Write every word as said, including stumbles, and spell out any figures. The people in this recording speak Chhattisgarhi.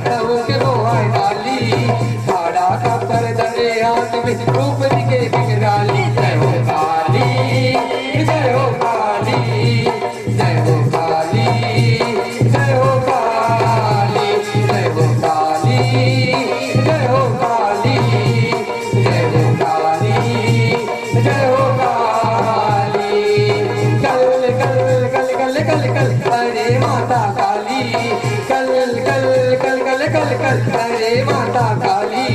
तहु के बोहाय काली, खाड़ा का परदा रे हाथ में, रूप दिखे बिकराली। जय हो काली, जय हो काली, जय हो काली, जय हो काली, जय हो काली, जय हो काली, जय हो काली, जय हो काली। कल कल कल कल कल कल, अरे माता काली। कल कल कल कल कल कल, अरे माता काली।